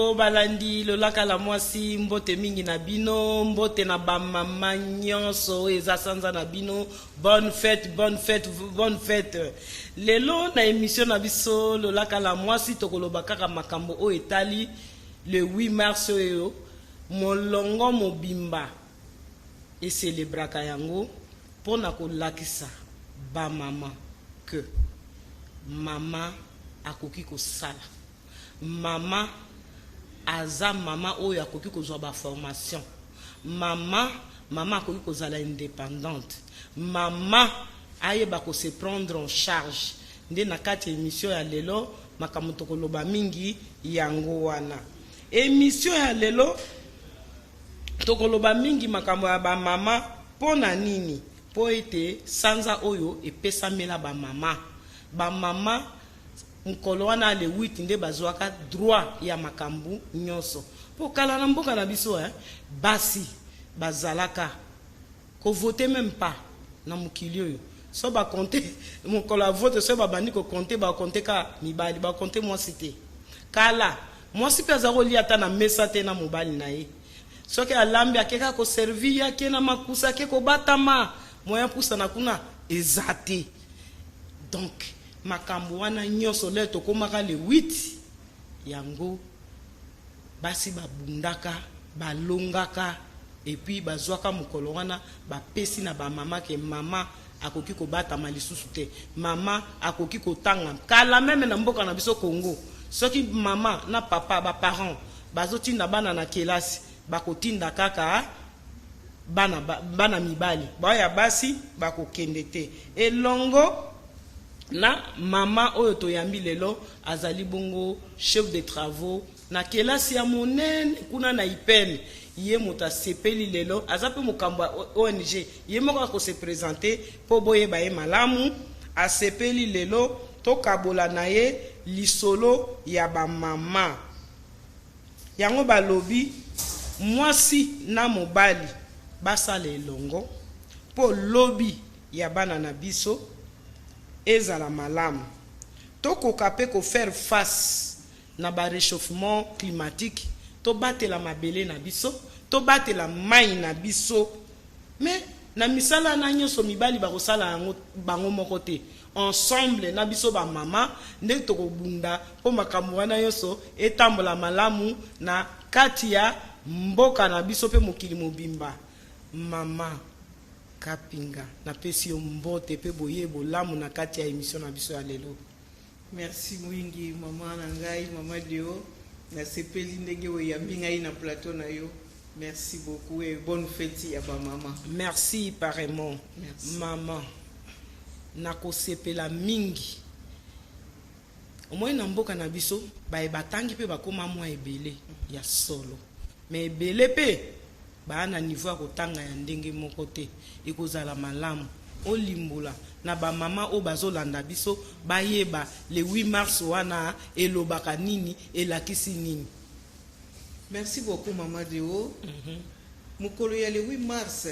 Bandeko balandi Lolaka la Mwasi, mbote mingi na bino, mbote na ba mama nyonso oyo eza sanza na bino. Bonne fête, bonne fête, bonne fête. Lelo na emission na biso Lolaka la Mwasi tokoloba kaka makambo oyo etali le 8 mars oyo molongo mobimba e celebraka yango pona kolakisa ba mama que mama akoki kosala, mama aza mama oyo akoki kozwa ba formation, mama mama akoki kozala independante, mama ayeba ko se prendre en charge. Nde na kati ya emission ya lelo makambo tokoloba mingi yango wana. Emission ya lelo tokoloba mingi makambo ya ba mama mpo na nini? Mpo ete sanza oyo epesamela ba mama. Ba mama mokolo wana le 8 nde bazuaka droit ya makambo nionso. Mpo kala na mboka na biso eh, basi bazalaka ko voter meme pas na mokili oyo. Soki ba compter mokolo ya vote, soki babandi ko compter, ba compter kaka mibali, ba compter mwasi te. Kala mwasi mpe aza kolia ata na mesa te na mobali na ye. Soki alambi ake kaka ko servir ye, ake na makusa, ake kobatama, moyen apusana kuna eza te. Donc makambo wana nionso lelo tokomaka le 8 yango basi babundaka, balongaka et puis bazuaka mokolo wana bapesi na ba mama que mama akoki kobatama lisusu te, mama akoki kotanga. Kala meme na mboka na biso Congo soki mama na papa ba parents bazotinda bana na kelasi bakotinda kaka bana bana mibali, baoyo ya basi bakokende te. Elongo na mama oyo toyambi lelo azali bongo chef de travaux na kelasi ya monene kuna na IPN. Ye moto asepeli lelo, aza pe mokambo ya ONG. Ye moko ako se presenter po boyeba ye malamu. Asepeli lelo tokabola na ye lisolo ya ba mama. Yango balobi mwasi na mobali basala elongo po lobi ya bana na biso ezala malamu. Tokoka pe ko faire face na ba rechauffement climatique, tobatela mabele na biso, tobatela mayi na biso. Mais na misala wana nyoso mibali bakosala yango bango moko te. Ensemble na biso ba mama nde tokobunda mpo makambo wana nyoso etambola malamu na kati ya mboka na biso mpe mokili mobimba. Mama Kapinga, napesi yo mbote mpe boyeyi bolamu na kati ya emission na biso ya lelo. Merci mingi maman na ngai maman Deo nasepeli ndenge oyambi ngai na plateau na yo merci beaucoup et bonne fete ya ba maman. Merci pareillement maman nakosepela mingi omoni na mboka na biso baye batangi pe bakoma mua ebele ya solo mais ebele pe Ba na niveau ya kotanga ya ndenge moko te. Ekozala malamu olimbola na ba mama oyo bazo landa biso bayeba le 8 mars wana elobaka nini, elakisi nini. Merci beaucoup maman Deo. Mokolo ya le 8 mars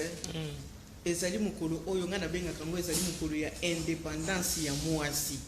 ezali mokolo oyo ngai nabengaka yango ezali mokolo ya independance ya muasi.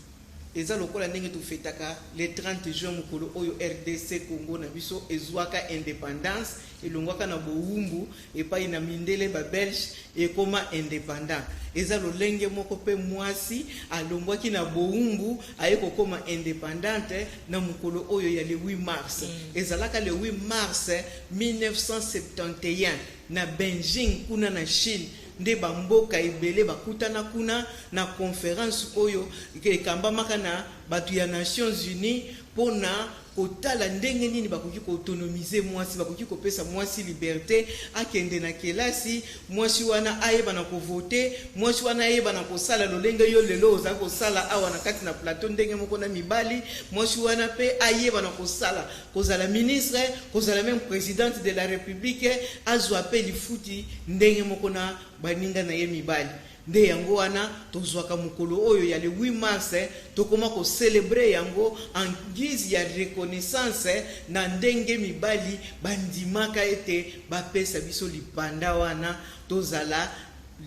Eza lokola ndenge to fetaka le 30 juin mokolo oyo rdc Congo na biso ezuaka independance, elongwaka na bowumbu epayi na mindele ba belges ekoma independant. Eza lolenge moko pe muasi alongwaki na bowumbu aye kokoma independante na mokolo oyo ya le 8 mars. Ezalaka le 8 mars 1971 na Benjing kuna na Chine. Nde ba mboka ebele bakutana kuna na conference oyo ekambamaka na batu ya Nations Unies pona kotala ndenge nini bakoki ko autonomiser mwasi, bakoki kopesa mwasi liberte akende na kelasi, mwasi wana ayeba na ko voter, mwasi wana ayeba na kosala lolenge yo lelo ozali kosala awa na kati na plateau ndenge moko na mibali, mwasi wana pe ayeba na kosala, kozala ministre, kozala meme presidente de la republique, azua pe lifuti ndenge moko na baninga na ye mibali. Nde yango wana tozwaka mokolo oyo ya le 8 mars, tokoma ko celebrer yango en guise ya reconnaissance na ndenge mibali bandimaka ete bapesa biso lipanda wana tozala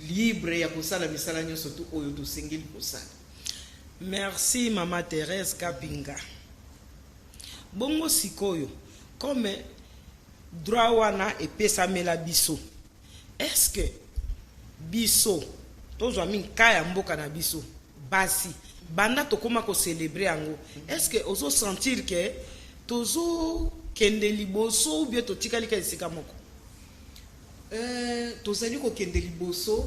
libre ya kosala misala nionso tout oyo tosengeli kosala. Merci mama Therèse Kapinga. Bongo sikoyo. Comme droit wana epesamela biso, est ce que biso tozwa mingi ka ya mboka na biso basi, banda tokóma kocélébrer yango, est ce que ozosentir ke tozokende liboso ou bien totikali ka esika moko? Tozali kokende liboso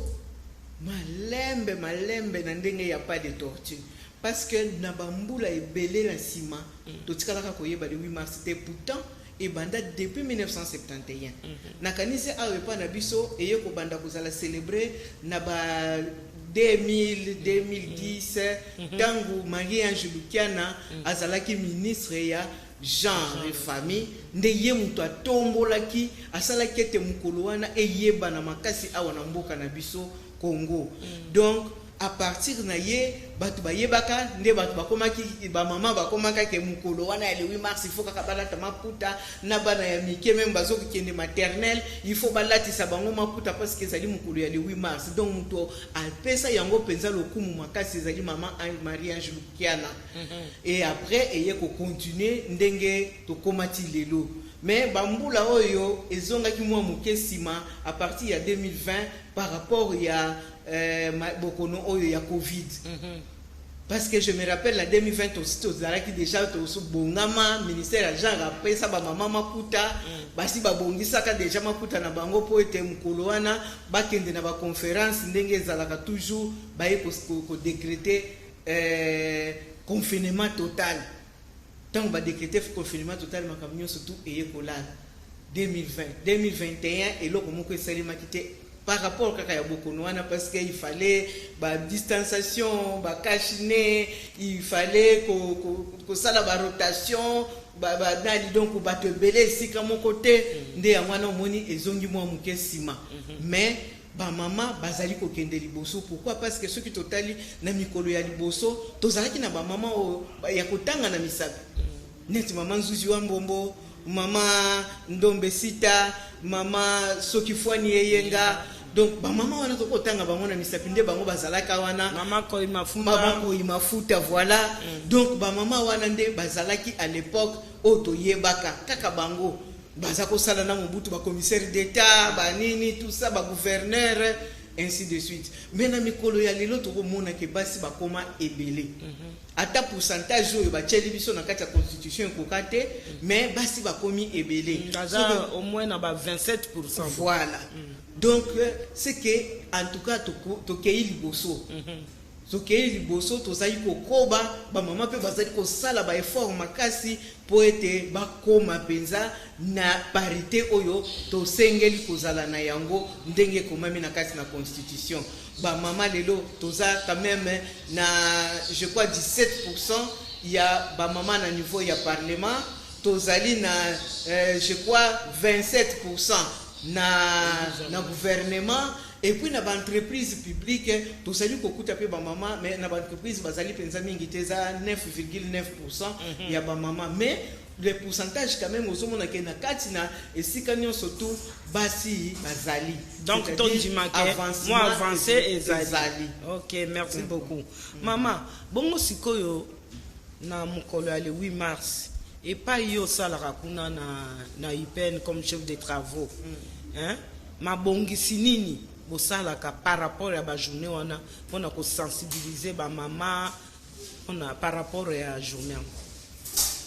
malembe malembe, na ndenge ya pas de tortue, parce que na bambula ebele na nsima totikalaka koyeba le 8 mars te. Pourtant ebanda depuis 1971. Nakanisi awa epai na biso eye kobanda kozala célébré na ba 2000, 2010, ntango Marie Ange Lukiana azalaki ministre ya Genre et Famille. Nde ye moto atombolaki, asalaki ete mokolo wana eyebana makasi awa na mboka na biso Congo. Donc à partir na ye, bato bayebaka nde bato bakomaki, bamama bakomaka ke mokolo wana ya le 8 mars, il faut kaka balata maputa. Na bana ya mike même, bazokokende maternelle, il faut balatisa bango maputa parce que ezali mokolo ya le 8 mars. Donc moto apesa yango mpenza lokumu makasi ezali mama Marie Ange Lukiana. Et après eye kocontinue ndenge tokomati lelo. Mais bambula oyo ezongaki mwa moke nsima à partir ya 2020 par rapport ya bokono oyo ya Covid, parce que je me rappelle, na 2020 aussi tozalaki déjà tobongama. Ministère ya Genre apesa bamama maputa, basi babongisaka déjà maputa na bango mpo ete mokolo wana bakende na baconférence ndenge ezalaka toujours. Baye kodécréter confinement total. Ntango badécréter confinement total, makambo nyonso tu eye kolala. 2020, 2021, eloko moko esalemaki te par rapport kaka ya bokono wana, parce que il fallait badistanciation, bacache-nez, il fallait kosala barotation, banani, donc bato ebele esika moko te. Nde yango wana omoni ezongi mwa moke nsima. Mais bamama bazali kokende liboso. Pourquoi? Parce que soki totali na mikolo ya liboso, tozalaki na bamama oyo ya kotanga na misapi, neti mama Nzuzi wa Mbombo, mama Ndombe Sita, mama Soki Fwani Eyenga. Donc bamama wana tokotanga bango na misapi, nde bango bazalaka wana. Mama Koi Mafuta. Mama Koi Mafuta, voilà. Donc bamama wana nde bazalaki à l'époque oyo toyebaka kaka bango baza kosala na Mobutu, bacommissaire d'État, banini, tout ça, bagouverneur, ainsi de suite. Mais na mikolo ya lelo, tokomona ke basi bakoma ebele. Ata pourcentage oyo batieli biso na kati ya constitution ekoka te, mais basi bakomi ebele. Baza au moins na ba 27. Voilà. Donc c'est que en tout cas tokei liboso, tokei liboso, tozali kokoba. Bamama mpe bazali kosala baeffort makasi mpo ete bakóma mpenza na parité oyo tosengeli kozala na yango ndenge ekomami na kati na constitution. Bamama lelo toza quand même na, je crois, 17 ya bamama na niveau ya parlement. Tozali na je crois 27 na gouvernement. Et puis na baentreprise publique tozali kokuta mpe bamama, mais na baentreprise bazali mpenza mingi te, eza 9,9 ya bamama. Mais le pourcentage quand même, ozomona ke na kati na esika nyonso tu basi bazali. Donc tondima ke mwa avancé ezali. Ok, merci beaucoup, mama. Bongo sikoyo na mokolo ya le 8 mars, epai yo osalaka kuna na UPN comme chef de travaux, hein? Mabongisi nini bosalaka par rapport ya bajournée wana mpona kosensibiliser bamama mpona par rapport ya journée yango?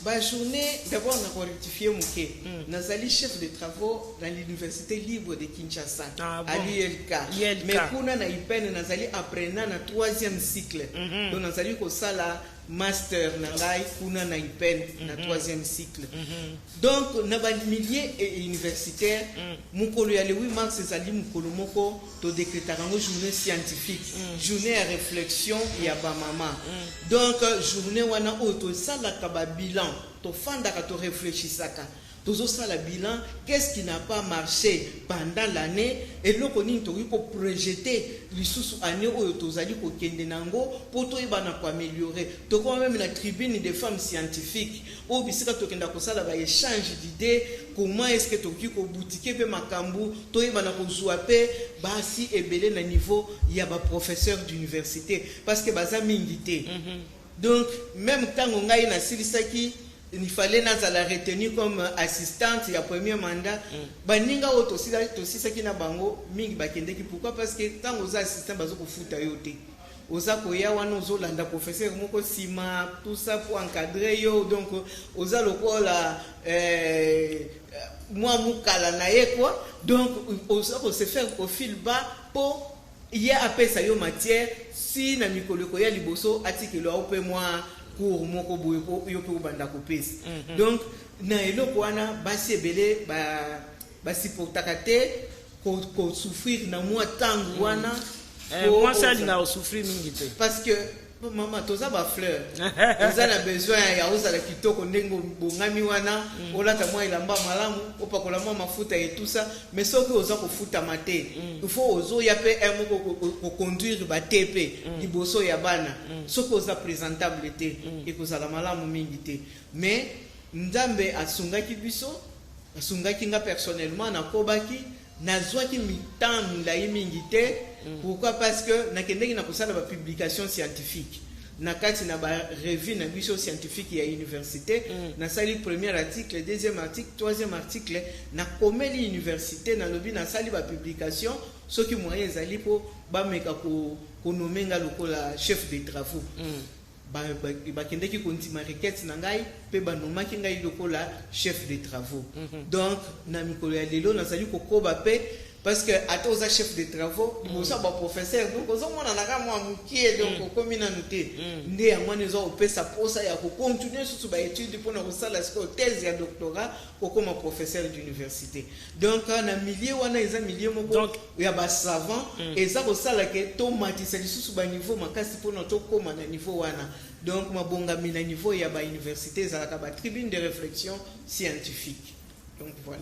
Bajournée, d'abord na korectifie moke. Nazali chef de travaux dans l'Université libre de Kinshasa, Ah, bon. à l'ULK. ULK. Mais kuna na UPN, nazali apprenant na troisième cycle. Donc nazali kosala master na ngai kuna na UPN na troisième cycle. Donc na bamilieu universitaire, mokolo ya le 8 mars ezali mokolo moko todécrétaka yango journée scientifique, journée ya réflexion ya bamama. Donc journée wana oyo tosalaka babilan, tofandaka, toréfléchisaka, tozosala bilan: qu'est-ce qui n'a pas marché pendant l'année, eloko nini tokoki koprojeter lisusu année oyo tozali kokende na yango mpo toyebana koaméliorer. Tokoma même na tribune des femmes scientifiques oyo bisika tokenda kosala baéchange d'idées, comment est ce que tokoki kobutike mpe makambo, toyebana kozwa mpe basi ebele na niveau ya baprofesseur d'université, parce que baza mingi te. Donc même ntango ngai nasilisaki Il fallait nazala retenu comme assistante ya premier mandat. Baninga oyo tosisaki na bango mingi bakendeki. Pourquoi? Parce que ntango oza assistant, baza kofuta yo te. Oza koya wana, ozolanda professeur moko nsima, tout ça pour encadrer yo. Donc oza lokola mwa mokala na ye quoi. Donc oza kose faire profil bas mpo ye apesa yo matière. Si na mikolo ekoya liboso, atikelo ao mpe mwa cours moko boye po yo mpe obanda kopesa. Donc na eloko wana, basi ebele basupportaka te kosouffrir na mwa ntango wana. Mwasi alingaka kosouffrir mingi te. Parce que mama, toza bafleur, oza na besoin ya ozala kitoko ndenge bongami wana, olata mwa elamba malamu, opakola mwa mafuta et tout ça. Mais soki oza kofutama te, il faut ozoya mpe un moko koconduire bate mpe liboso ya bana. Soki oza présentable te, ekozala malamu mingi te. Mais Nzambe asungaki biso, asungaki nga personnellement. Nakobaki, nazwaki mitan milai mingi te. Pourquoi? Parce que nakendeki na kosala bapublication scientifique na kati na barevue na biso scientifique ya université. Nasali premier article, deuxième article, troisième article. Nakomeli université, nalobi nasali bapublication, soki moyen ezali mpo bameka konommer nga lokola chef de travaux. Bakendeki kondima requête na ngai mpe banomaki ngai lokola chef de travaux. Donc na mikolo ya lelo nazali kokoba mpe, parce que ata oza chef de travaux liboso ya baprofesseur, donc ozomonana kaka mwa mokie. Donc okomi nanu te. Nde yango wana eza kopesa posa ya kocontinue susu baétude mpona kosala sikoyo thèse ya doctorat, kokoma professeur d'université. Donc na milieu wana eza milieu moko ya basavant. Eza kosala ke tomatisa lisusu baniveau makasi mpona tokóma na niveau wana. Donc mabongami na niveau ya bauniversité ezalaka batribune de réflexion scientifique. Donc voilà.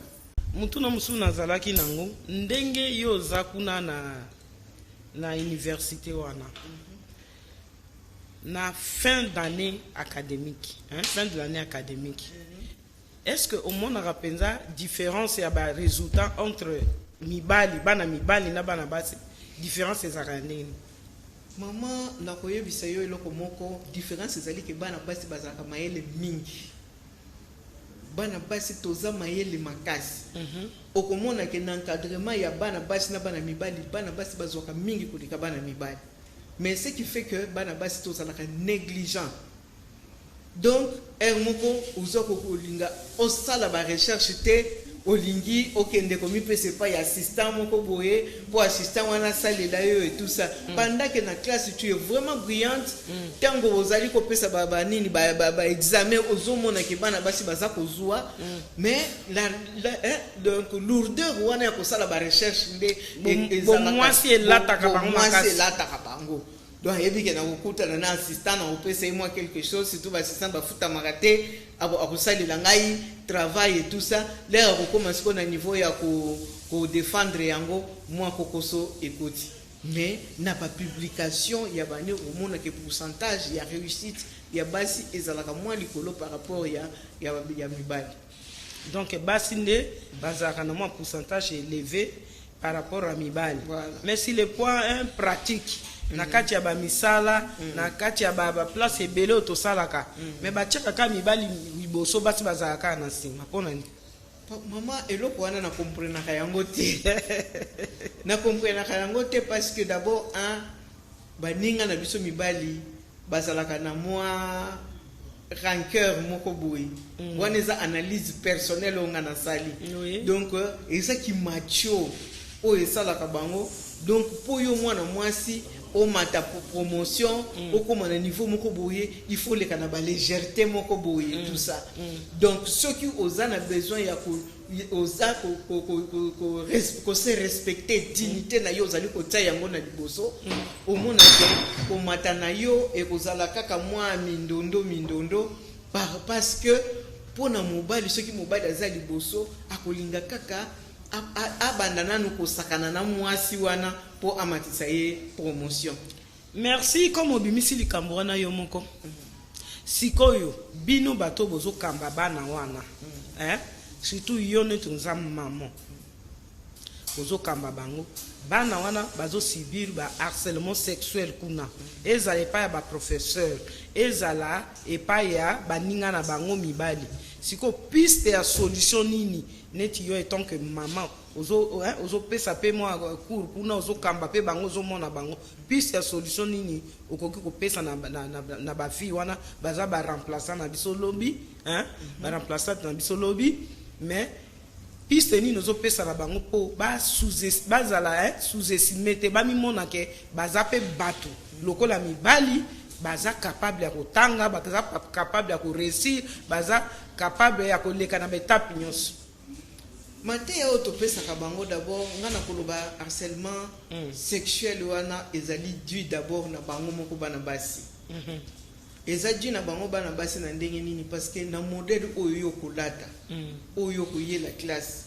Mutuna mosusu nazalaki nango, ndenge yo oza kuna na université wana, na fin d'année académique, hein, fin de l'année académique, est-ce que omonaka mpenza différence ya barésultat entre mibali, bana mibali na bana basi? Différence ezalaka ya ndenge nini? Mama, nakoyebisa yo eloko moko. Différence ezali ke bana basi bazalaka mayele mingi. Bana basi toza mayele makasi. Okomona ke na encadrement ya bana basi na bana mibali, bana basi bazwaka mingi koleka bana mibali. Mais ce qui fait que bana basi tozalaka négligent. Donc heure moko oza kolinga osala barecherche te, olingi okende komipesa epai ya assistant moko boye mpo assistant wana asalela yo et tout ça, pendant que na classe tu es vraiment brillante. Ntango ozali kopesa banini, baexamen, ozomona ke bana basi baza kozwa. Mais hein, donc lourdeur wana ya kosala barecherche nde Bomwasi elataka bango bomwasi makasi. Elataka bango. Donc ayebi ke na kokutana na assistant, na kopesa ye mwa quelque chose, surtout baassistant bafutamaka te, akosalela ngai travail et tout ça. L'heure akokóma sikoyo na niveau ya kodéfendre yango, mwa kokoso ekoti. Mais na bapublication ya bane, omonake pourcentage ya réussite ya basi ezalaka mwa likolo par rapport ya mibali. Donc basi nde bazalaka na mwa pourcentage élevé par rapport à mibali. Voilà. Mais si le point un pratique, na kati ya bamisala, na kati ya baplace ebele oyo tosalaka, mais batiaka kaka mibali liboso, basi bazalaka kaka na nsima, mpo na nini? Mama, eloko wana nakomprenaka yango te. Nakomprenaka yango te parce que d'abord, un, baninga na biso mibali bazalaka na mwa rancœur moko boye. Wana eza analyse personnelle oyo nga nasali. Donc ezaki macho oyo esalaka bango. Donc mpo yo mwana mwasi omata promotion, okóma na niveau moko boye, il faut oleka na balégèreté moko boye, tout ça. Donc soki oza na besoin ya oza kose respecter, dignité na yo ozali kotia yango na liboso, omona ke komata na yo ekozala kaka mwa mindondo mindondo, parce que mpo na mobali, soki mobali aza liboso, akolinga kaka abanda nanu kosakana na mwasi wana mpo amatisa ye promotion. Merci. Comme obimisi likambo wana yo moko, sikoyo bino bato bozokamba bana wana, eh? Surtout yo neti oza mama. Ozokamba bango, bana wana bazosubir ba harcèlement sexuel kuna, ezala epai ya baprofesseur, ezala epai ya baninga na bango mibali. Sikoyo, piste ya solution nini, neti yo étant que mama ozopesa mpe mwa cours kuna, ozokamba mpe bango, ozomona bango, piste ya solution nini okoki kopesa na bafille wana baza baremplaçant na biso lobi, hein? Baremplaçante na biso lobi, mais piste nini ozopesa na bango mpo bazala sous-estime te, bamimona ke baza mpe bato lokola mibali, baza capable ya kotanga, baza capable ya koréussir, baza capable ya koleka na baetape nyonso? Mateya oyo topesaka bango, d'abord nga na koloba, harcèlement sexuel wana ezali dû d'abord na bango moko bana basi. Eza dû na bango bana basi na ndenge nini? Parce que na modèle oyo yo kolata, oyo koyela classe,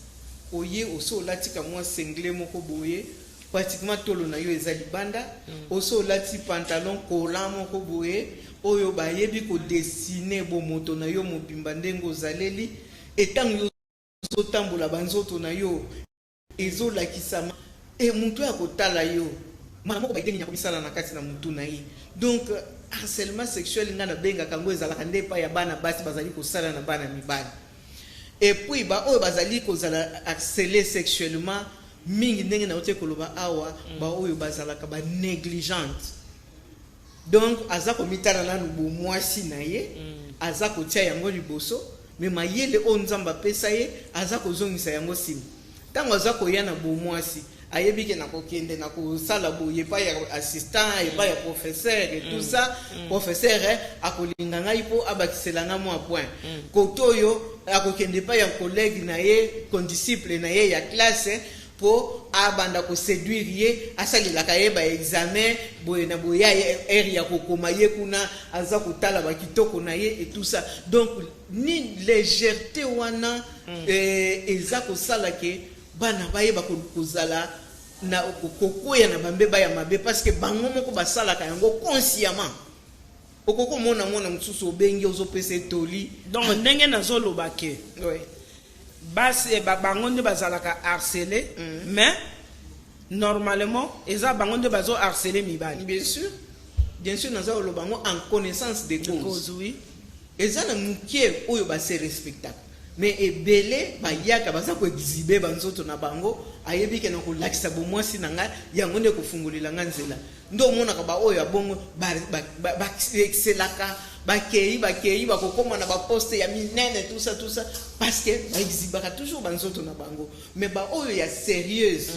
oye oso olatika mwa singlet moko boye, pratiquement tolo na yo eza libanda, oso olati pantalon collant moko boye oyo bayebi kodessiner bomoto na yo mobimba, ndenge ozaleli, etango yo ozotambola, banzoto na yo ezolakisama, e motu oyo akotala yo mbala moko baite nini akomisala na kati na motu na ye. Donc harcèlement sexuel, ngai nabengaka yango, ezalaka nde epai ya bana basi bazali kosala na bana mibali. Et puis baoyo bazali kozala harcelé sexuellement mingi, ndenge nauti koloba awa, baoyo bazalaka banégligente. Donc aza komitala nanu bomwasi na ye, aza kotia yango liboso, mais mayele oyo Nzambe apesa ye, aza kozongisa yango nsima. Ntango aza koya na bomwasi, ayebi ke nakokende na kosala boye epai ya assistant, epai ya professeur et tout ça, professeur akolinga ngai mpo abakisela nga mwa point. Kote oyo akokende epai ya collègue na ye, condisciple na ye ya classe, mpo abanda koséduire ye, asalelaka ye baexamen boye na boye, ya heure ya kokoma, ye kuna aza kotala bakitoko na ye et tout ça. Donc ni légèreté wana eza kosala ke bana bayeba kozala na kokwea na bambeba ya mabe, parce que bango moko basalaka yango consciemment. Okoki komona mwana mosusu, obengi, ozopesa etoli. Donc ndenge nazoloba ke basi bango nde bazalaka harcelé, mais normalement eza bango nde bazo harceler mibali. Bien sûr, bien sûr, naza koloba yango en connaissance de de cause. Cause, oui. Eza na moke oyo base respectaka, mais ebele bayaka, baza koexhiber banzoto na bango, ayebi ke na kolakisa bomwasi na ngai, yango nde kofungolela ngai nzela. Nde omonaka baoyo ya bongo baexcelaka, bakei bakei, bakokóma na baposte ya minene, tout ça, tout ça, parce que baexhibaka toujours banzoto na bango. Mais baoyo ya sérieuse,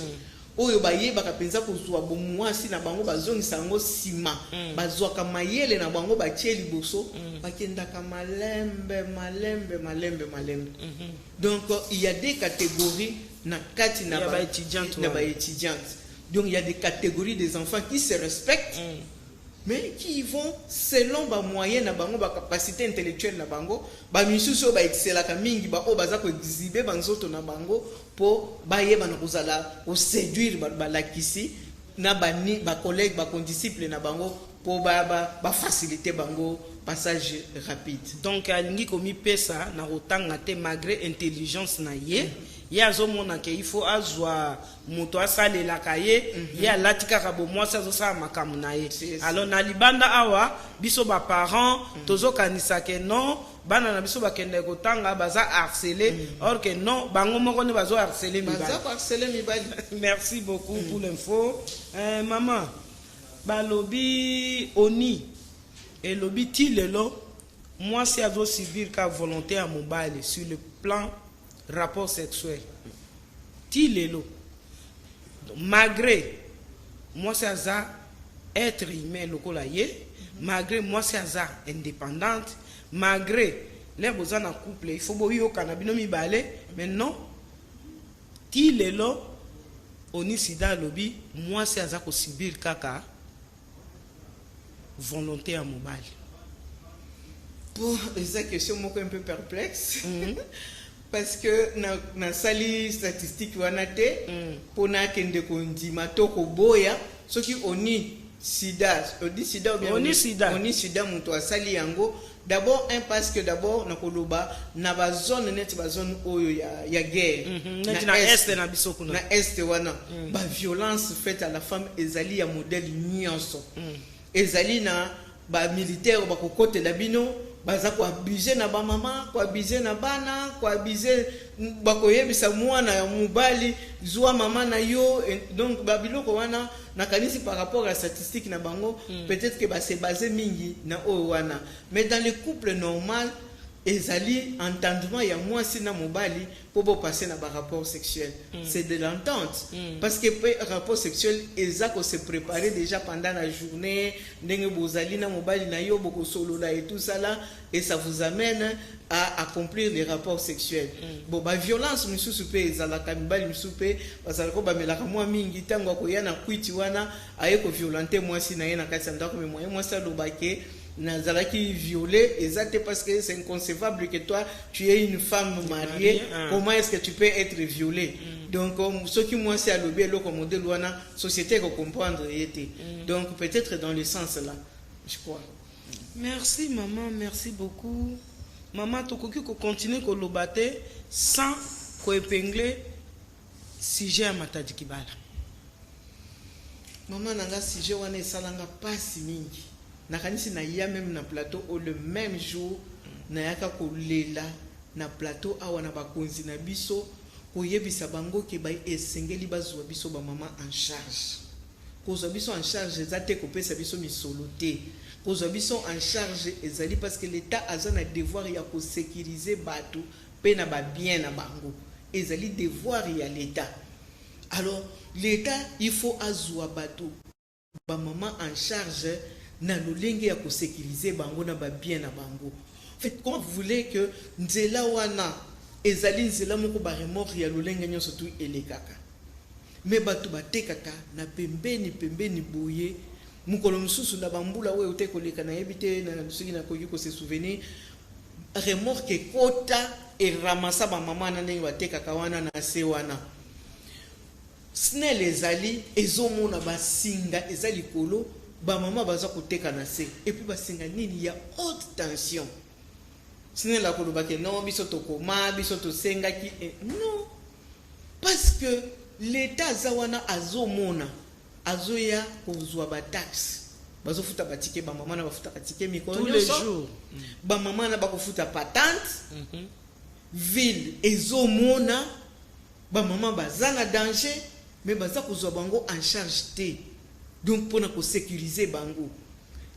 oyo bayebaka mpenza kozwa bomwasi na bango, bazongisa yango nsima, bazwaka mayele na bango, batie liboso, bakendaka malembe malembe malembe malembe. Donc il y a des catégories na kati na Ya ba-étudiante na wana. Ba-étudiante. Donc il y a des catégories des enfants qui se respectent, mais qui vont selon bamoyen na bango, bacapacité intellectuelle na bango. Bamisusu oyo baexcelaka mingi, baoyo baza koexhiber banzoto na bango mpo bayeba na kozala koséduire balakisi na bacollègue, bacondisciple na bango, mpo bafacilité bango passage rapide. Donc alingi komipesa na kotanga te malgré intelligence na ye. Ye azomona ke il faut azwa moto asalelaka ye. Ye alati kaka bomwasi, azosala makambo na ye. Alors na libanda awa, biso baparent tozokanisa ke non, bana na biso bakende kotanga, baza harcelé, or que non, bango moko nde bazo harceler mibali. Baza koharceler mibali. Merci beaucoup pour l'info. Mama, balobi oni elobi ti lelo mwasi azosubir ka volonté ya mobali sur le plan rapport sexuel ti lelo, malgré mwasi aza être humain lokola ye, malgré mwasi aza indépendante, malgré l'heure boza na couple, il faut boyokana bino mibale, mais non, ti lelo oni sida alobi mwasi aza kosubir kaka volonté ya mobali. Bon, eza question moko un peu perplexe, parce que nasali statistique wana te mpona akende kondima to koboya. Soki oni Sida, odi sida ou bien Oni sida. Oni sida moto asali yango. D'abord un, parce que d'abord nakoloba na bazone neti bazone oyo ya guerre. Neti na Est na biso kuna. Na Est wana, baviolence faite à la femme ezali ya modèle nyonso. Ezali na bamilitaire bakokotela bino, baza koabuse na bamama, koabuse na bana, koabuse, bakoyebisa mwana ya mobali: "Zwa mama na yo." Donc babiloko wana, nakanisi par rapport à statistique na bango, peut-être que base base mingi na oyo wana. Mais dans le couple normal, ezali entendement ya mwasi na mobali mpo bopase na barapport sexuel. C'est de l'entente, parce que pe rapport sexuel eza kose préparer déjà pendant la journée, ndenge bozali na mobali na yo, bokosolola et tout ça là, et ça vous amène à accomplir les rapports sexuels. Bon, baviolence misusu mpe ezalaka, mibali misusu mpe bazalaka oyo bamelaka mwa mingi, ntango akoya na kwiti wana, aye koviolenter mwasi na ye na kati ya ndako. Me moye mwasi alobake nazalaki violé eza te, parce que c'est inconcevable que toi, tu es une femme mariée, Mariée, ah. comment est-ce que tu peux être violée? Donc soki mwasi alobi eloko modèle wana, société ekocomprendre ye te. Donc peut-être dans le sens là, je crois. Merci maman, merci beaucoup mama. Tokoki kocontinue koloba te sans koépingler sujet ya Matadi Kibala. Mama na nga, sujet wana esalanga mpasi mingi. Nakanisi naya même na plateau oyo, le même jour nayaka kolela na plateau awa na bakonzi na biso, koyebisa bango ke esengeli bazwa biso bamama en charge. Kozwa biso en charge eza te kopesa biso misolo te. Kozwa biso en charge ezali parce que l'État aza na devoir ya kosécuriser bato mpe na babien na bango. Ezali devoir ya l'État. Alors l'État, il faut azwa bato bamama en charge na lolenge ya kosécuriser bango na babien na bango. En fait, comment vous voulez que nzela wana ezali nzela moko baremorque ya lolenge nyonso tu elekaka, me bato batekaka na pembeni pembeni boye? Mokolo mosusu na bambula oyo te koleka, nayebi te soki nakoki kose souvenir, remorque ekota, eramasa bamama na ndenge batekaka wana na se wana. SNEL ezali ezomona basinga eza likolo, bamama baza koteka na se, et puis basinga nini ya haute tension. SNEL akolobake non, biso tokoma, biso tosengaki. Non, parce que l'État aza wana, azomona, azoya kozwa bataxe, bazofuta batike, bamama na bafutaka tike mikolo Tous les nyonso. jours. Bamama na bakofuta patente. Ville ezomona bamama baza na danger, mais baza kozwa bango en charge te. Donc mpona kosécuriser bango,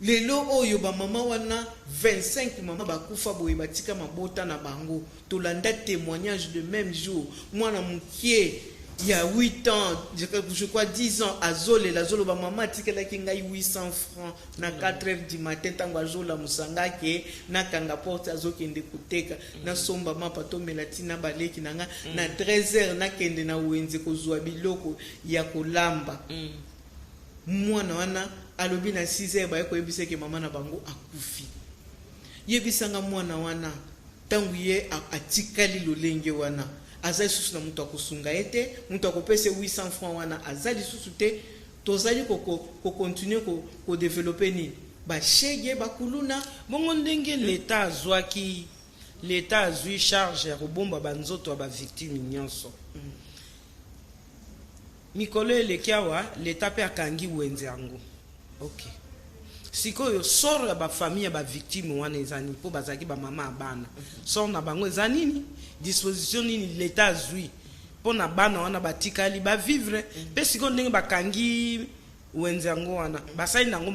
lelo oyo bamama wana, 25 mama bakufa boye, batika mabota na bango. Tolanda témoignage le même jour, mwana mokie ya 8 ans, je crois 10 ans, azolela, azoloba: "Mama atikelaki ngai 800 francs na 4 heures du matin, ntango azolamusa nga ke nakanga porte, azokende koteka, nasomba mapa tomela ntina baleki na nga. Na 13 heures nakende na wenze kozwa biloko ya kolamba." Mwana wana alobi na 6 heures baye koyebisa eke mama na bango akufi. Yebisanga, mwana wana, ntango ye atikali lolenge wana, aza lisusu na moto akosunga ye te, moto akopesa ye 800 francs wana aza lisusu te. Tozali kocontinue kodévelopper nini? Bashege, bakuluna. Bongo ndenge leta azwaki, leta azwi charge ya kobomba banzoto ya bavictime nyonso, mikolo eleki awa leta mpe akangi wenze yango. Ok, sikoyo sort ya bafamille ya bavictime wana eza nini? Mpo bazalaki bamama ya bana, sort na bango eza nini? Disposition nini leta azwi mpo na bana wana batikali bavivre? Mpe sikoyo ndenge bakangi wenze yango wana, basali nango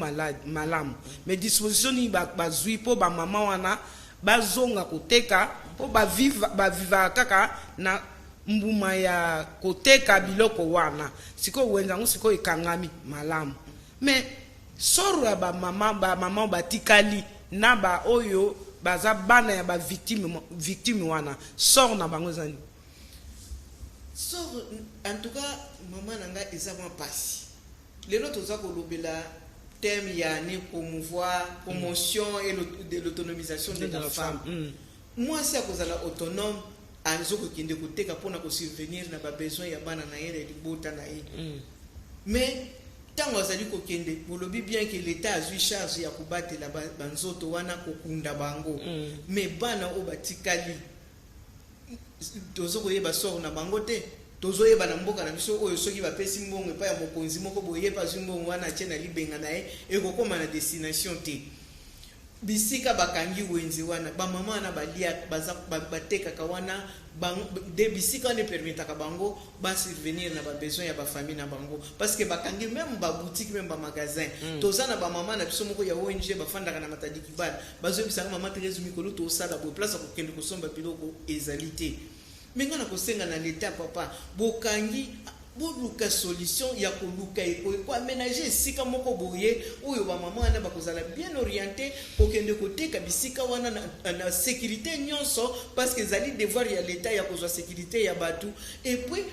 malamu, mais disposition nini bazwi mpo bamama wana bazonga koteka? Mpo bavivaka kaka na mbuma ya koteka biloko wana. Sikoyo wenze yango sikoyo ekangami malamu, mais sort ya bamama batikali na baoyo baza bana ya bavictime, victime wana, sort na bango eza nini? Sort, en tout cas, mama na ngai, eza mwa mpasi. Lelo toza kolobela thème ya année promouvoir, promotion et de l'autonomisation de la femme. Mwasi akozala autonome, azokokende koteka mpona kosubvenir na babesoin ya bana na ye, na libota na ye. Mais Ntango azali kokende, bolobi bien ke l'État azwi charge ya kobatela banzoto wana, kokunda bango. Mais bana oyo batikali, tozo koyeba sort na bango te. Tozoyeba na mboka na biso oyo, soki bapesi mbongo epai ya mokonzi moko boye, ye azwi mbongo wana, atie na libenga na ye, ekokóma na destination te. Bisika bakangi wenze wana, bamama wana balia, batekaka wana de bisika wana epermettaka bango basubvenir na babesoin ya bafamille na bango, parce que bakangi même baboutique, même bamagasin. Toza na bamama na biso moko ya ONG bafandaka na Matadi Kibala, bazoyebisaka mama Therese: mikolo tosala boye, place ya kokende kosomba biloko ezali te. Me nga na kosenga na leta, papa, bokangi, boluka solution ya koluka koaménager esika moko boye oyo bamama wana bakozala bien orienté kokende koteka bisika wana na sécurité nyonso, parce que ezali devoir ya leta ya kozwa sécurité ya bato. Et puis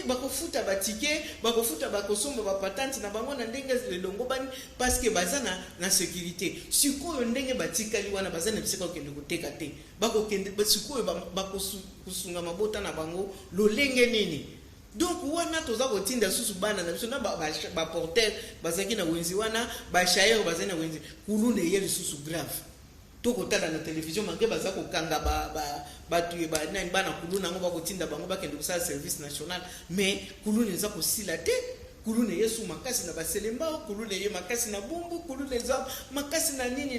bakofuta batike, bakofuta, bakosomba bapatente na bango na ndenge elongo bani, parce que baza na sécurité. Sikoyo ndenge batikali wana, baza na bisika kokende koteka te, bakokende sikoyo bakosunga mabota na bango lolenge nini? Donc wana toza kotinda susu bana na biso na baporteur bazalaki na wenzi wana, bachayeur bazali na wenzi. Kuluna eye lisusu grave. Tokotala na télévision mange baza kokanga bato nani, bana kuluna yango, bakotinda bango bakende kosala service national. Mais kuluna eza kosila te. Kuluna eye su makasi na Baselembao, kuluna eye makasi na Bumbu, kuluna eza makasi na nini,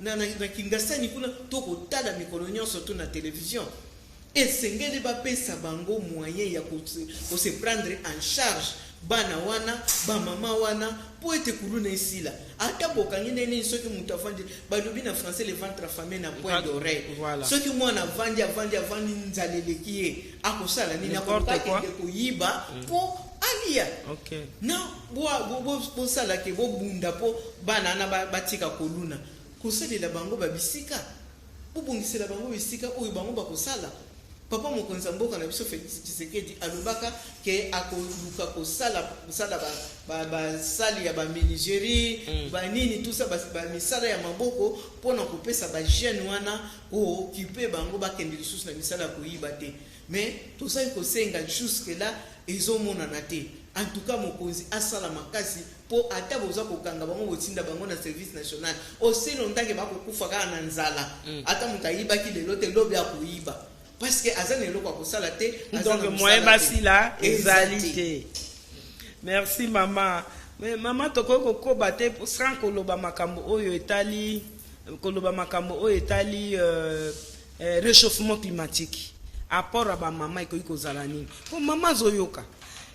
na Kingasani kuna. Tokotala mikolo nyonso to na télévision. Esengeli bapesa bango moyen ya kose prendre en charge, bana wana, bamama wana, mpo ete kuluna esila. Ata bokangi ndenge nini, soki moto avandi, balobi na français: "Le ventre affamé n'a point d'oreille." Soki mwana avandi, avandi, avandi, nzala eleki ye, akosala nini? Akokakende koyiba mpo alia. Na bosalake, bobunda mpo bana wana batika koluna, kosalela bango babisika, bobongisela bango bisika oyo bango bakosala. Papa mokonzi ya mboka na biso Félix Tshisekedi alobaka ke akoluka kosala kosala basali ya bamenuiserie, banini, tout ça, bamisala ya maboko mpona kopesa bajeune wana, kooccuper bango, bakende lisusu na misala ya koyiba te. Mais tozali kosenga, jusque là ezomonana te. En tout cas, mokonzi asala makasi mpo ata boza kokanga bango, botinda bango na service national, osilo ntange bakokufa kaka na nzala. Ata moto ayibaki lelo te, lobi akoyiba, parce que aza na eloko ya kosala te. Donc moyen basila ezali te. Merci mama. Mais mama, tokoki kokoba te sans koloba makambo oyo etali, koloba makambo oyo etali réchauffement climatique. Apport ya bamama ekoki kozala nini? Mpo mama azoyoka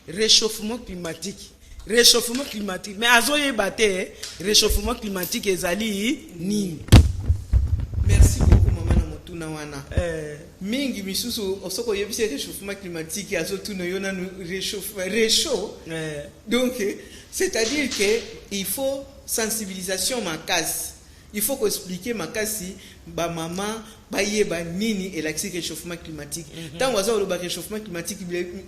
réchauffement climatique, réchauffement climatique, mais azoyeba te réchauffement climatique ezali nini. Merci beaucoup mama na motuna wana. Mingi misusu, soki oyebisi réchauffement climatique, azotuna yo nanu réchaud. Donc c'est-à-dire que il faut sensibilisation makasi, il faut koexpliquer makasi, bamama bayeba nini elakisi réchauffement climatique. Ntango aza koloba réchauffement climatique,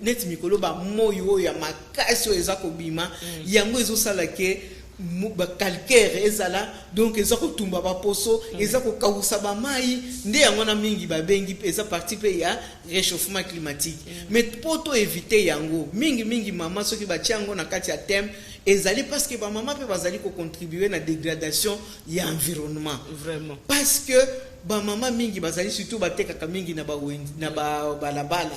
neti mikolo bamoi oyo ya makasi oyo eza kobima, yango ezosala ke bacalcaire ezala, donc eza kotumba baposo, eza kokawusa bamai. Nde yango na mingi babengi eza partie mpe ya réchauffement climatique. Mais mpo to éviter yango, mingimingi mama, soki batia yango na kati ya thème, ezali parce que bamama mpe bazali kocontribuer na dégradation ya environnement. Parce que bamama mingi bazali, surtout batekaka mingi na bawenzi, na babalabala.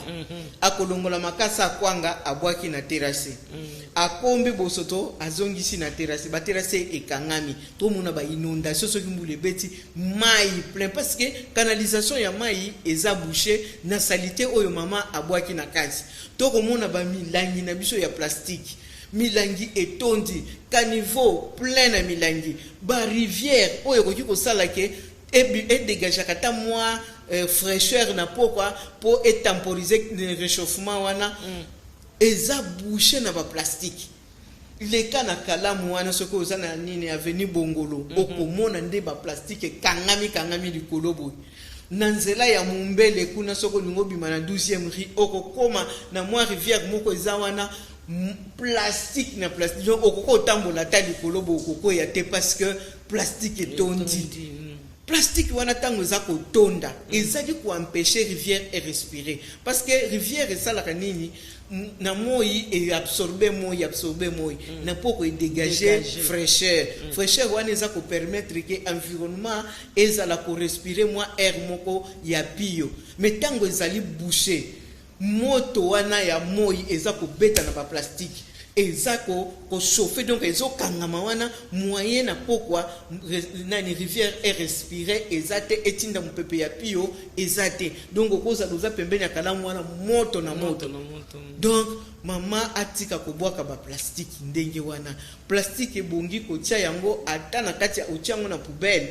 Akolongola makasa akwanga, abwaki na terrasse, akombi bosoto, azongisi na terrasse, baterrasse ekangami. Tomona bainondation soki mbula ebeti, mai plein, parce que canalisation ya mai eza bouché na saleté oyo mama abwaki na kati. Tokomona bamilangi na biso ya plastique, milangi etondi, caniveau plein na milangi, barivière oyo ekoki kosala ke edégageaka ata mwa fraîcheur na pokwa mpo etemporiser réchauffement wana, eza bouché na baplastique. Leka na Kalamu wana, soki oza na nini, avenue Bongolo, okomona nde baplastique ekangami kangami likolo boye. Na nzela ya Mombele kuna, soki olingi obima na 12e rue, okokoma na mwa rivière moko eza wana, plastique na plastique. Donc okoki otambola ata likolo boye, okokwea te, parce que plastique etondi. Plastique wana, ntango eza kotonda, ezali koempêcher rivière erespirer, parce que rivière esalaka nini? Na moi eabsorbe moi, absorbe moi, na poko edégage Dégage. fraîcheur. Fraîcheur wana eza kopermettre ke environnement ezala korespire mwa air moko ya pio. Mais ntango ezali bouché, moto wana ya moi eza kobeta na baplastique, eza kochauffe, donc ezokangama wana. Moyen na pokwa nani rivière erespire eza te, etinda mopepe ya pio eza te. Donc okozala oza pembeni ya kalamu wana, moto na moto. Moto na moto. Donc mama atika kobwaka baplastique ndenge wana. Plastique ebongi kotia yango ata na kati ya, otia yango na poubelle.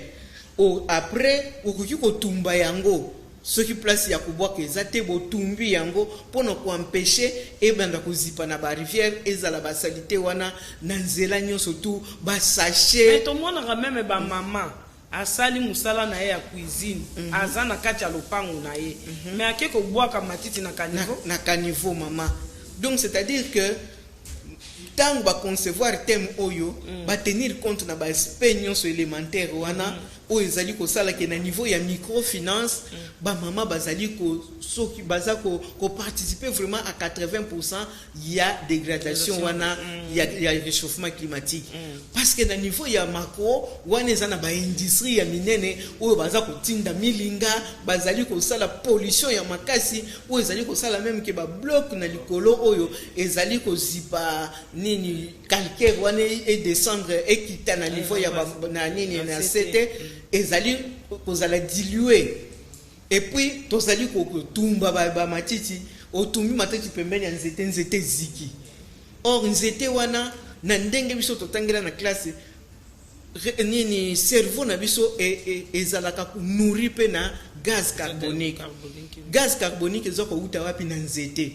Après okoki kotumba yango soki place ya kobwaka eza te. Botumbi yango mpona koempêche ebanda kozipa na barivière, ezala basaleté wana na nzela nyonso, tu Mais basachet. Tomonaka même bamama asali mosala na ye ya cuisine, aza na kati ya lopango na ye, mais ake kobwaka matiti na na, caniveau. Na caniveau, mama. Donc c'est à dire que ntango baconcevoir thème oyo, batenir compte na baaspect nyonso élémentaire wana oyo ezali kosalaka na niveau ya microfinance. Bamama bazali soki baza koparticiper vraiment à 80 ya dégradation wana ya réchauffement climatique, parce que na niveau ya macro wana eza na baindustrie ya minene oyo baza kotinda milinga, bazali kosala pollution ya makasi oyo ezali kosala même ke babloc na likolo oyo ezali kozipa nini, calcaire wana edescendre, ekita na niveau ya na nini, na se te, ezali kozala dilue. Et puis tozali kotumba bamatiti. Otumbi matiti pembeni ya nzete, nzete eziki. Or nzete wana, na ndenge biso totangela na classe nini, cerveau na biso ezalaka nourri mpe na gaz carbonique. Gaz carbonique eza kowuta wapi? Na nzete.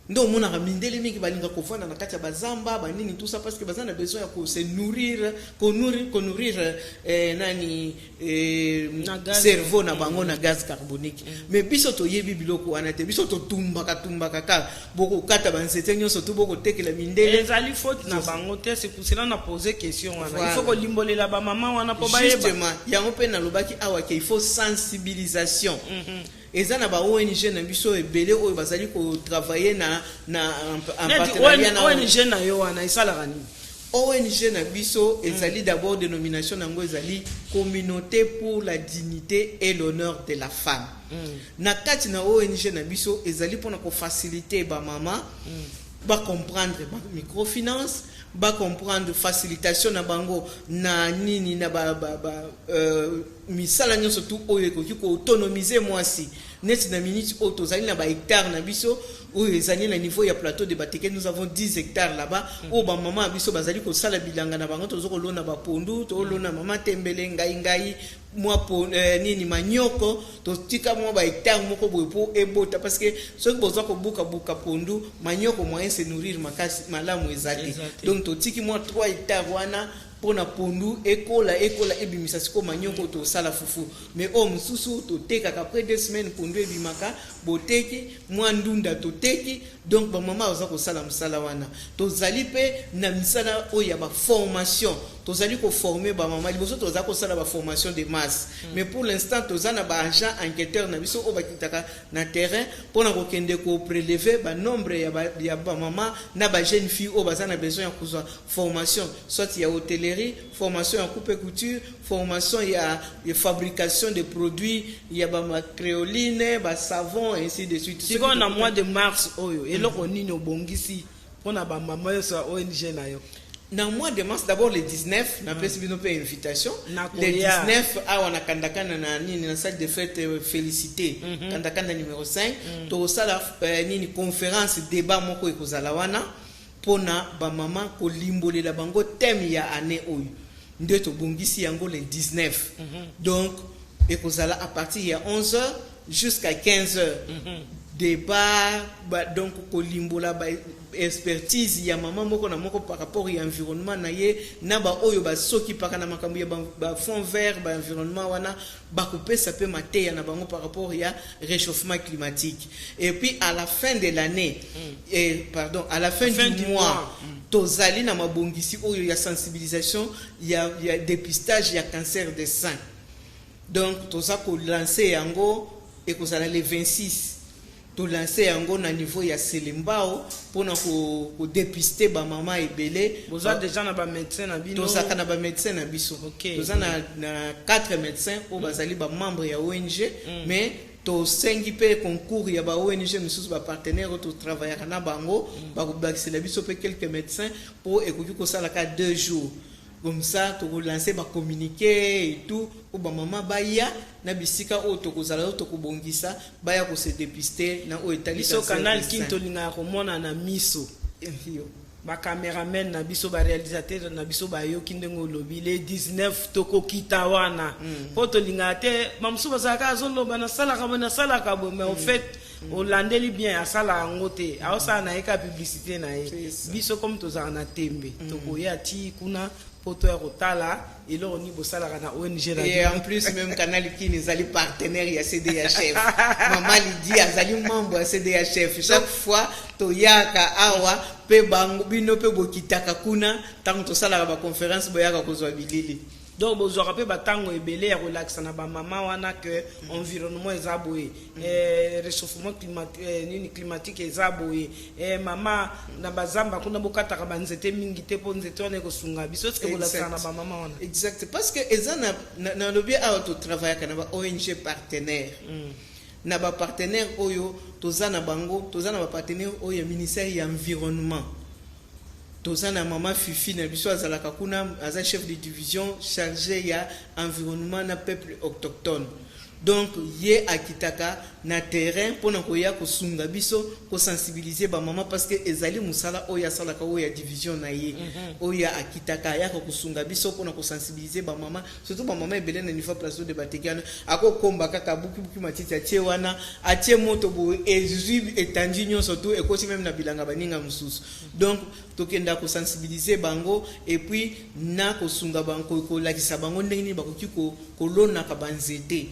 Nde omonaka mindele mingi balinga kovanda na kati ya bazamba, banini, tout ça, parce que baza na besoin ya kose nourrir, konourrir nani, Na gaz. Cerveau na bango na gaz carbonique. Mais biso toyebi biloko wana te. Biso totumbaka tumbaka kaka, bokokata banzete nyonso tu, bokotekela mindele. Ezali faute na bango te. C'est pour cela na pose question wana. Voilà. Il faut kolimbolela bamama wana mpo bayeba. Justement, yango mpe nalobaki awa ke il faut sensibilisation. Eza na ba ONG na biso ebele oyo bazali kotravaille na en Neti partenariat na ONG na yo wana esalaka nini? ONG na biso ezali d'abord, dénomination nango ezali Communauté pour la dignité et l'honneur de la femme. Na kati na ONG na biso ezali mpona kofacilite bamama bacomprendre ba microfinance, bacomprendre facilitation na bango na nini, na ba misala nyonso tu oyo ekoki koautonomize mwasi. Neti na minute oyo tozali na bahectare na biso oyo ezali na niveau ya plateau de Bateke, nous avons 10 hectares là-bas oyo bamama ya biso bazali kosala bilanga na bango. Toza kolona bapondu, tolona mama tembele, ngai ngai mwa nini, manioko. Totika mwa bahectare moko boye mpo ebota, parce que soki boza kobukabuka pondu, manioko, moyen se nourrir makasi malamu eza te. Eza te. Donc totiki mwa 3 hectare wana mpona pondu ekola, ekola, ebimisa sikoyo manioko, tosala fufu. Mais oyo mosusu totekaka après 2 semaines, pondu ebimaka, boteki mwa ndunda, toteki. Donc bamama baza kosala mosala wana. Tozali mpe na misala oyo ya baformation, tozali koforme bamama. Liboso toza kosala baformation de masse, mais pour l'instant toza na baagent enquêteur na biso oyo bakitaka na terrain mpona kokende koprélever banombre ya bamama na bajeune fille oyo baza na besoin ya kozwa formation, soit ya hôtellerie, formation ya coupe couture, formation ya fabrication de produits ya bamacréoline, basavon, ainsi de suite. Sikoyo na mois de mars oyo, eloko nini obongisi mpona bamama nyonso ya ONG na yo? Na mois de mars, d'abord le 19, napesi bino mpe invitation. Na Le koya. 19 awa na Kandakanda, na nini, na salle de fête Félicité, Kandakanda numéro 5, tokosala nini, conférence débat moko ekozala wana mpona bamama, kolimbolela bango thème ya année oyo nde tobongisi yango le 19. Donc ekozala à partir ya 11 heures jusqu'à 15 heures, débat donc kolimbola ba expertise ya mama moko na moko par rapport ya environnement na ye, na baoyo basokipaka na makambo ya ba fond vert, baenvironnement wana, bakopesa mpe mateya na bango par rapport ya réchauffement climatique. Et puis à la fin de l'année, eh, pardon, à la fin, Fin du du mois, mois. Tozali na mabongisi oyo ya sensibilisation ya dépistage ya cancer de sein. Donc toza kolancer yango, ekozala le 26. Tolance yango na niveau ya Selembao mpona kodépister bamama ebele. Boza déjà na bamédecin na bino? Tozalaka na bamédecin na biso. Toza na 4 médecins oyo bazali bamembre ya ONG, mais tosengi mpe concours ya ba ONG misusu, bapartenaire oyo totravaillaka na bango, bakobakisela biso mpe quelques médecins mpo ekoki kosalaka 2 jours. Comme ça tokolancer bacommuniqué et tout mpo bamama baya na bisika oyo tokozala, oyo tokobongisa, baya kose dépister na oyo etali Biso cancer Canal du Kin sein. Tolingaka komona na miso. Yo. Bacameraman na biso, baréalisateur na biso bayoki ndenge olobi. Le 19 tokokita wana mpo tolingaka te bamosusu bazalaka, azoloba nasalaka boye, nasalaka boye, mais au fait olandeli bien, asala yango te, aosala na ye ka publicité na ye. C'est ça. Biso comme tozalaka na tembe, tokoya ti kuna mpo toya kotala eloko nini bosalaka na ONG na Et bino. en plus, même Canal Kin ezali partenaire ya CDHF. Mama Lydie azali membre ya CDHF. Chaque fois toyaka awa pe bango, bino pe bokitaka kuna ntango tosalaka baconférence, boyaka kozwa bilili. Donc bozwaka mpe batango ebele ya kolakisa na bamama wana ke environnement eza boye, réchauffement nini climatique eza boye, mama na bazamba kuna bokataka banzete mingi te mpo nzete wana ekosunga biso. Eske bolakisaka na bamama wana? Exact, parce que eza na nalobi awa totravaillaka na ba ONG partenaire, na bapartenaire oyo toza na bango. Toza na bapartenaire oyo ya ministère ya Environnement. Toza na mama Fifi na biso, azalaka kuna, aza chef de division chargé ya environnement na peuple autochtone. Donc ye akitaka na terrain mpona koya kosunga biso kosensibiliser bamama, parce que ezali mosala oyo asalaka, oyo ya division na ye, oyo akitaka, ayaka kosunga biso mpona kosensibiliser bamama, surtout bamama ebele na niveau plateau de Bateke wana. Akokomba kaka bukibuki matiti, atie wana, atie moto boye, ezwi etandi nyonso tu, ekoti même na bilanga baninga mosusu. Donc tokenda kosensibiliser bango et puis na kosunga bango, kolakisa bango ndenge nini bakoki kolonaka banzete.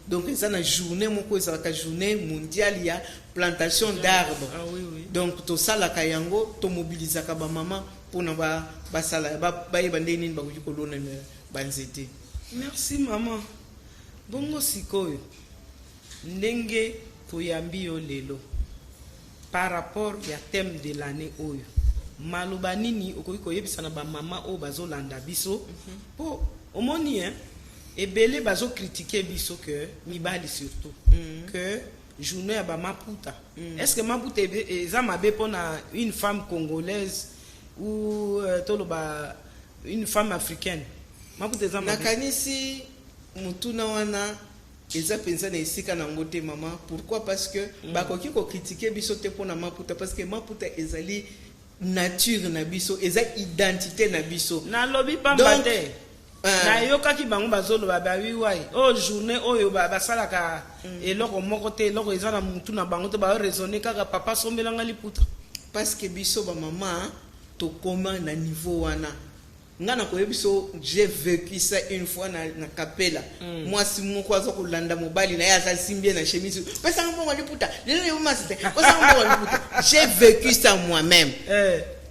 Donc eza na journée moko ezalaka journée mondiale ya plantation d'arbre. Ah, oui. Donc tosalaka yango, tomobilizaka bamama mpona basala, bayeba ndenge nini bakoki kolona banzete. Merci mama. Bongo sikoyo, ndenge toyambi yo lelo par rapport ya thème de l'année oyo, maloba nini okoki koyebisa na bamama oyo bazolanda biso? Mpo omoni, hein, ebele bazocritiquer biso ke mibali surtout, que journée ya bamaputa, est ce que maputa eza mabe mpona une femme congolaise ou toloba une femme africaine? Maputa eza mabe? Nakanisi motuna wana eza mpenza na esika nango te, mama. Pourquoi? Parce que bakoki kocritiquer biso te mpona maputa, parce que maputa ezali nature na biso, eza identité na biso. Nalobi pamba Donc, te. Nayokaki bango bazoloba bawi wai oyo journée oyo basalaka eloko moko te, eloko eza na mutu na bango te, baoraisonner kaka papa sombelanga liputa. Parce que biso bamama tokóma na niveau wana. Nga na koyebi biso, j'ai vécu ça une fois na Kapela. Mwasi moko aza kolanda mobali na ye, aza simbi ye na chemise: "Pesanga mbongo liputa lelo, yo masi te, pesanga mbongo liputa." J'ai vécu ça moi-même.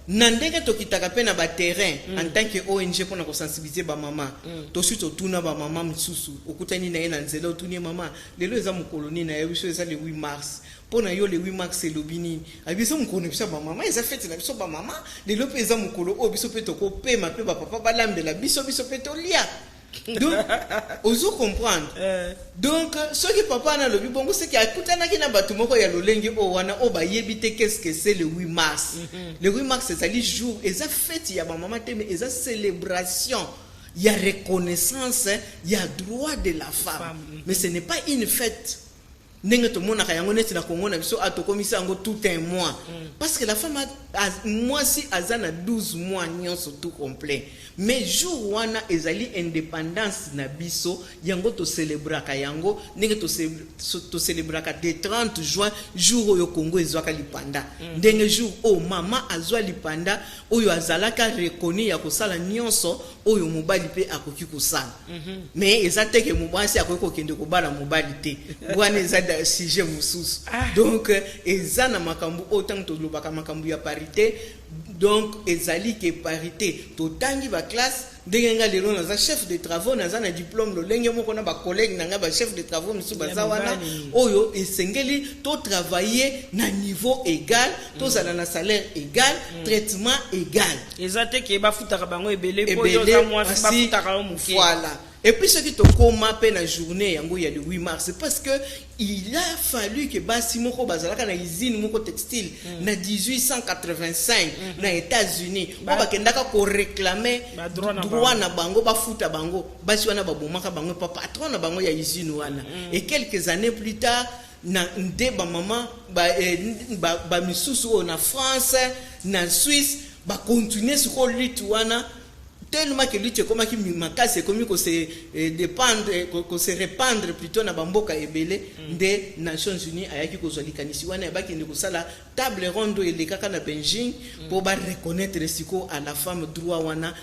Na ndenge tokitaka mpe na baterrain en tant que ONG mpona kosensibiliser bamama, tosi totuna bamama mosusu, okutani na ye na nzela, otuni ye: "Mama, lelo eza mokolo nini?" Nayebi biso eza le 8 mars. Mpo na yo, le 8 mars elobi nini? Ayebi eza mokolo na biso ya bamama, eza fête na biso bamama. Lelo mpe eza mokolo oyo biso mpe tokopema, mpe bapapa balambela biso, biso mpe tolia. Donc ozo comprendre? Donc soki papa wana alobi bongo, seki akutanaki na bato moko ya lolenge oyo wana, oyo bayebi te qu'est-ce que c'est le 8 mars. Le 8 mars ezali jour, eza fête ya bamama te, mais eza célébration ya reconnaissance ya droit de la femme. Femme, Mais ce n'est pas une fête ndenge tomonaka yango neti na Kongo na biso, atokomisi yango tout un mois, parce que la femme mwasi aza na 12 mois nyonso tout complet. Mais jour wana ezali indépendance na biso, yango tocélébraka yango ndenge tocélébraka de 30 juin, jour oyo Kongo ezwaka lipanda, ndenge jour oyo mama azwa lipanda, oyo azalaka reconnu ya kosala nyonso oyo mobali mpe akoki kosala. Mais eza te ke mwasi akoki kokende kobala mobali te, wana eza sujet mosusu. Ah. Donc eza na makambo oyo ntango tolobaka makambo ya parité. Donc ezali ke parité, totangi baclasse ndenge nga lelo naza chef de travaux, naza na diplôme lolenge moko na bacollègue na ngai, bachef de travaux mosusu baza wana. Mibali. Oyo esengeli totravaille na niveau égal, tozala na salaire égal, traitement égal. Eza te ke bafutaka bango ebele mpo yo oza mwasi, bafutaka yo moke. Voilà. Et puis soki tokóma mpe na journée yango ya le 8 mars, parce que il a fallu que basi moko bazalaka na usine moko textile na 1885 na États-Unis oyo bakendaka koréclame Ba droit na droit na bango, bafuta bango. Basi wana babomaka bango pa patron na bango ya usine wana. Et quelques années plus tard na nde bamama bamisusu oyo na France, na Suisse, bacontinue sikoyo lutte wana, tellement que lutte ekomaki makasi, ekomi kose dépendre, kose répandre plutôt na bamboka ebele, nde Nations Unies ayaki kozwa likanisi wana ya bakende kosala table ronde oyo elekaka na Beijing mpo bareconnaître sikoyo à la femme droit wana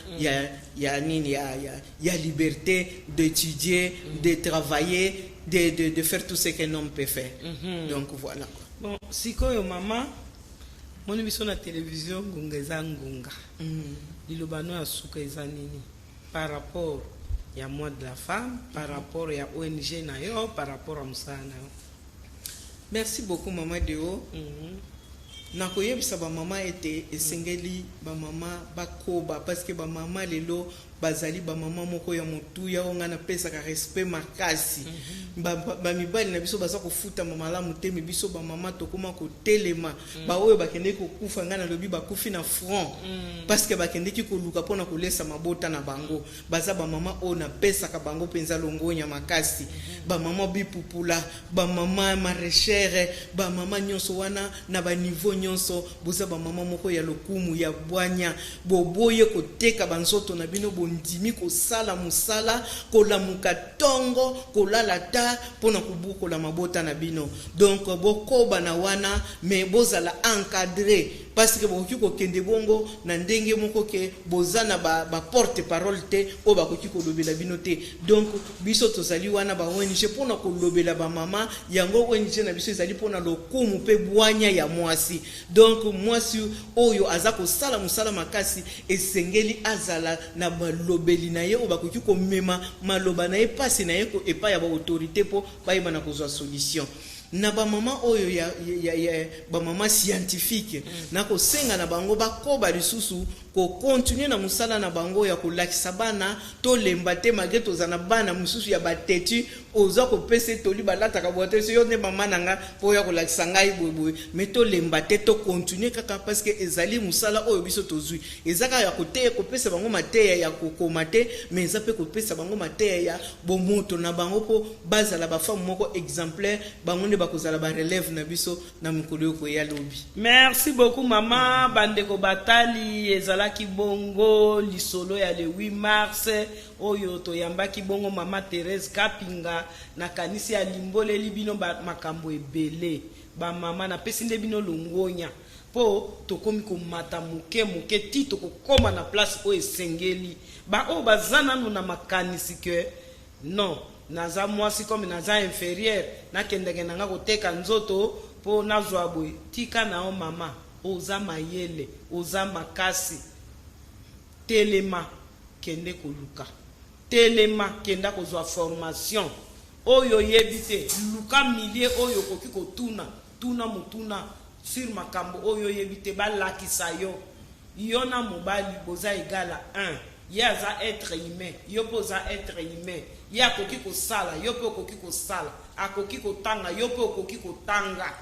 ya nini, ya liberté d'étudier, de travailler, de faire tout ce qu'un homme peut faire. Donc voilà quoi. Bon, sikoyo mama, moni biso na télévision, ngonga eza ngonga. Liloba no ya suka eza nini par rapport ya mois de la femme, par rapport ya ONG na yo, par rapport ya mosala na yo? Merci beaucoup, mama Deo. Nakoyebisa bamama ete esengeli bamama bakoba, parce que bamama lelo bazali bamama moko ya motuya oyo ngai napesaka respect makasi. Bamibali na biso baza kofutama malamu te, me biso bamama tokóma kotelema. Baoyo bakendeki kokufa, ngai nalobi bakufi na front, parce que bakendeki koluka mpona kolesa mabota na bango. Baza bamama oyo napesaka bango mpenza longonya makasi. Bamama bipupula, bamama maraîchère, bamama nyonso wana na baniveau nyonso, boza bamama moko ya lokumu, ya bwanya. Boboye koteka banzoto na bino, bondimi kosala mosala, kolamuka ntongo, kolala ta mpona kobukola mabota na bino. Donc bokoba na wana, me bozala encadré, parce que bokoki kokende bongo na ndenge moko ke boza na baporte parole te oyo bakoki kolobela bino te. Donc biso tozali wana ba ONG mpona kolobela bamama yango. ONG na biso ezali mpona lokumu mpe bwanya ya mwasi. Donc mwasi oyo aza kosala mosala makasi esengeli azala na balobeli na ye oyo bakoki komema maloba na ye, mpasi na ye epai ya baautorité mpo bayeba na kozwa solution. Na bamama oyo ya bamama scientifique, nakosenga na bango bakoba lisusu kocontinue na mosala na bango ya kolakisa bana. Tolemba te, malgré toza na bana mosusu ya batetu, oza kopesa etoli, balataka boye te, so yo nde mama na nga mpo oya kolakisa ngai boyeboye. Me tolemba te, tocontinue kaka, parce que ezali mosala oyo biso tozwi. Eza kaka ya koteya, kopesa bango mateya ya kokoma te, mais eza mpe kopesa bango mateya ya bomoto na bango mpo bazala bafemme moko exemplaire. Bango nde bakozala barelève na biso na mikolo oyo koya lobi. Merci beaucoup, mama. Bandeko batali, ezalaki bongo lisolo ya le 8 mars oyo toyambaki bongo mama Thérèse Kapinga. Nakanisi alimboleli bino makambo ebele. Bamama, napesi nde bino longonya mpo tokomi komata moke moke ti tokokóma na place oyo esengeli. Baoyo baza nanu na makanisi ke non, naza mwasi, comme naza inférieure, nakendeke na nga koteka nzoto mpo nazwa boye, tika na yo. Mama, oza mayele, oza makasi, telema, kende koluka, telema, kenda kozwa formation oyo oyebi te. Luka milieu oyo okoki kotuna, tuna motuna sur makambo oyo oyebi te, balakisa yo. Yo na mobali boza égal à 1. Ye aza être humain, yo mpe oza être humain. Ye akoki kosala, yo mpe okoki kosala. Akoki kotanga, yo mpe okoki kotanga.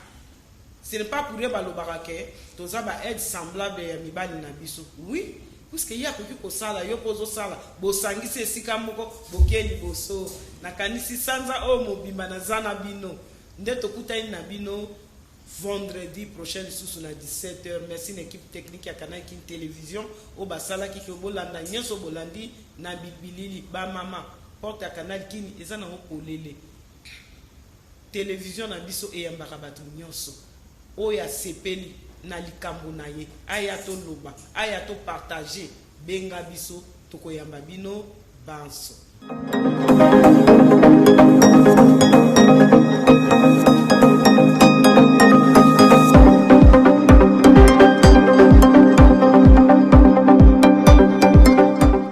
Ce n'est pas pour ye balobaka ke toza baaide semblable ya mibali na biso. Oui, puisque ye akoki kosala, yo mpe ozosala, bosangisi esika moko, boke liboso. Nakanisi sanza oyo mobimba naza na bino, nde tokutani na bino vendredi prochain lisusu na 17h. Merci na équipe technique ya Canal Kin Télévision oyo basalaki ke bolanda nyonso bolandi na bilili. Bamama, porte ya Canal Kin eza nango polele. Télévision na biso eyambaka bato nyonso oyo asepeli na likambo na ye, aya toloba, aya topartage. Benga biso, tokoyamba bino banso.